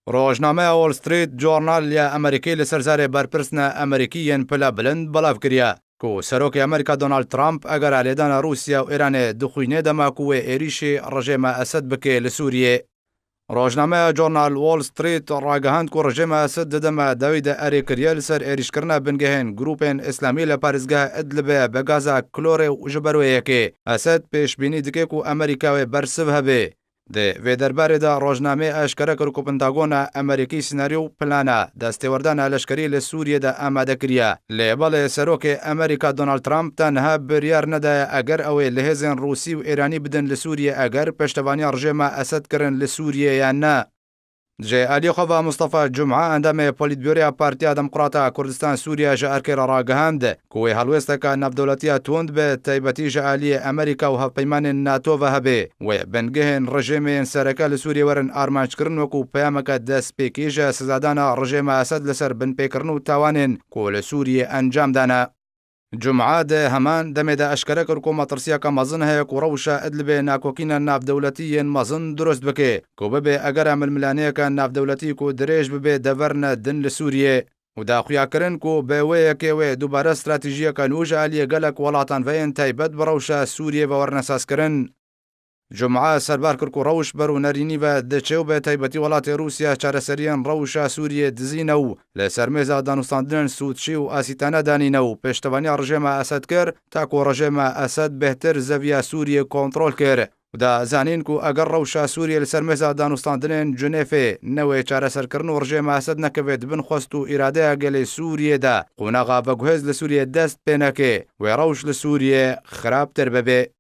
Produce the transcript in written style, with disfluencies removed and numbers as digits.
Rojnameya Wall Street Journal ya Amerîkî li ser zarê berpirsine Amerîkî yên pile bilind belav kiriye ku Serokê Amerîka Donald Trump egera lêdana Rûsya û Îranê dixwîne dema ku wê êrîşî rejêma Esed bike li Sûriyê. Rojnameya Journal Wall Street ragihand ku rejêma Esed di dema dawî de erê kiriye li ser êrîşkirina bingehên grûpên Îslamî li parêzgeha Idlibê bi gaza klorê û ji ber wê yekê Esed pêşbînî dike ku Amerîka wê bersiv hebe. Di vê derbarê de rojnameyê eşkere kir ku Pentagona Amerîkî senaryo û plana destêwerdana leşkerî li Sûriyê de amade kiriye. Lê belê Serokê Amerîka Donald Trump ta niha biryar nedaye eger ew ê li hêzên Rûsî û Îranî bidin li Sûriyê eger piştevaniya rejêma Esed kirin li Sûriyê yan na. Ji aliyê xwe ve Mustafa Cuma endamê Polîtbûroya Partiya Demokrata Kurdistan Sûriye ji erkê re ragihand ku wê helwêsteke navdewletiya tund bi taybetî ji aliyê Amerîka û hevpeymanên NATO ve hebe. Wê bingehên rejêmê yên sereke li Sûriyê werin armanckirin wekû peyameke destpêkê ji sizadana rejêma Esed li ser binpêkirin û tawanên ku li Sûriyê encam dane. Cuma di heman demê de eşkere kir ku metirsiyeke mezin heye ku rewşa Idlibê nakokîna navdewletî yên mezin dirust bike ku bibe egera milmilaneyeke navdewletî ku dirêj bibe deverine din li Sûriyê û da xuyakirin ku bi wê yekê wê dubare stratejiyeke nû ji aliyê gelek welatan ve yên taybet bi rewşa Sûriyê ve werine sazkirin. Cuma serbar kir ku rewş ber û nerînî ve diçe û bi taybetî welatê Rûsya çareseriyên rewşa Sûriyê dizîne û li ser mêza danûstandinên Sûtşî û Asîtane danîne û piştevaniya rejêma Esed kir ta ku rejêma Esed bêhtir zeviya Sûriyê kontrol kir û da zanîn ku eger rewşa Sûriyê li ser mêza danûstandinên Cinêfê newê çareserkirin û rejêma Esed nekeve di bin xwest û îradeya gelê Sûriyê de qonaxa veguhêz li Sûriyê dest pê neke wê rewş li Sûriyê xirabtir bibe.